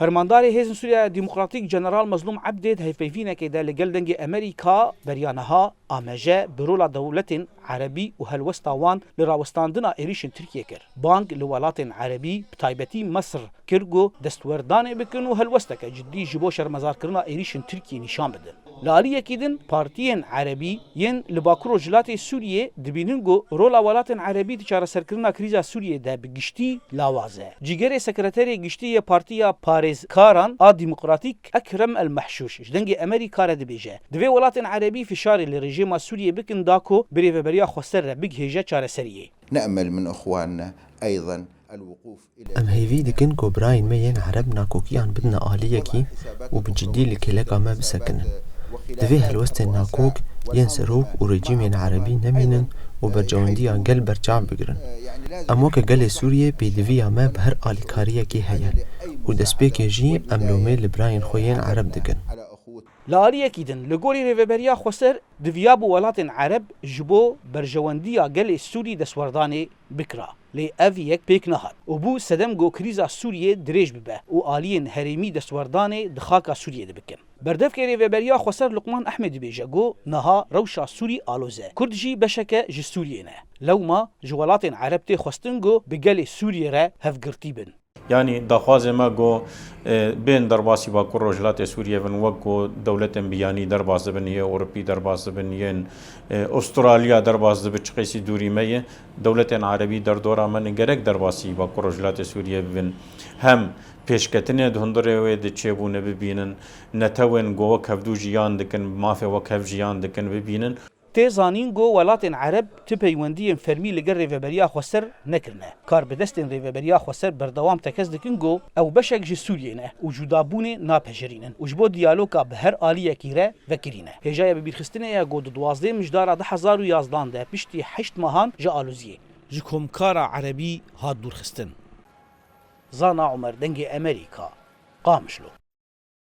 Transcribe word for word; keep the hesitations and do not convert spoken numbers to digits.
Fermandarê Hêzên Sûriya Demokratîk General Mezlûm Ebdê di hevpeyvînekê de li gel Dengê Amerîka beriya niha ameje bi rola dewletên erebî û helwesta wan li rawestandina êrîşên Tirkiyê kir. Bang li welatên erebî, bi taybetî Misir, kir ku destwerdanê bikin û helwesteke cidî ji bo şermezarkirina êrîşên Tirkiyê nîşan bidin. Li aliyekî din, partiyên erebî yên li Bakur Rojhilatê Sûriyê dibînin ku rola welatên erebî di çareserkirina krîza Sûriyê de bi giştî lawaz e. Cîgerê Sekreterê Giştî yê Partiya Parêzkaran a Demokratîk Ekrem El Mehşûş ji Dengê Amerîka re dibêje, divê welatên erebî fişarê li rejîma Sûriyê bikin da ku bi rêveberiya xweser re bigihêje çareseriyê. نأمل من إخواننا أيضًا الوقوف إلى Em hêvî dikin ku birayên me yên ereb nakokiyan bidine aliyekî û bi cidî li kêleka me bisekinin. Divê helwestên nakok yên serok û rejîmên erebî nemînin û berjewendiya gel berçav bigirin. Em weke gelê Sûriyê pêdiviya me bi her alîkariyekê heye û destpêkê jî em lomê li birayên xwe yên ereb dikin. Li aliyekî din, li gorî Rêveberiya Xweser, diviyabû welatên ereb ji bo berjewendiya gelê Sûrî destwerdanê bikira. Lê ev yek pêk nehat û bû sedem ku krîza Sûriyê dirêj bibe û aliyên herêmî destwerdanê di xaka Sûriyê de bikin. Berdevkê Rêveberiya Xweser Luqman Ehmed dibêje ku niha rewşa Sûrî aloz e. Kurd jî beşeke ji Sûriyê ne. Lewma ji welatên ereb tê xwestin ku bi gelê Sûriyê re hevgirtî bin. Yanî daxwazê me ku, e, bên derbasî Bakur Rojhilatê Sûriyê bin, wek ku dewletên biyanî derbas dibin, yê Ewropî derbas dibin, yên, e, Ustûralya derbas dibe, çiqasî dûrî me ye. Dewletên erebî derdora me ne, gerek derbasî Bakur Rojhilatê Sûriyê bibin. Hem pêşketinê di hundirê wê de çêbûne bibînin, netewên ku wek hevdû jiyan dikin, mafê wek hev jiyan dikin bibînin. Tê zanîn ku welatên ereb ti peywendiyên fermî li gel Rêveberiya Xweser nekirine. Karbidestên Rêveberiya Xweser berdewam tekez dikin ku ew beşek ji Sûriyê ne û cudabûnê napejirînin û ji bo diyaloga bi her aliyekî re vekirî ne. Hêjaya bibîrxistinê ye ku di duwazdeh mijdara du hezar û yazdan de piştî heşt mehan ji aloziyê ji komkara erebî hat dûrxistin. Zana Omer, Dengê Amerîka, Qamişlo.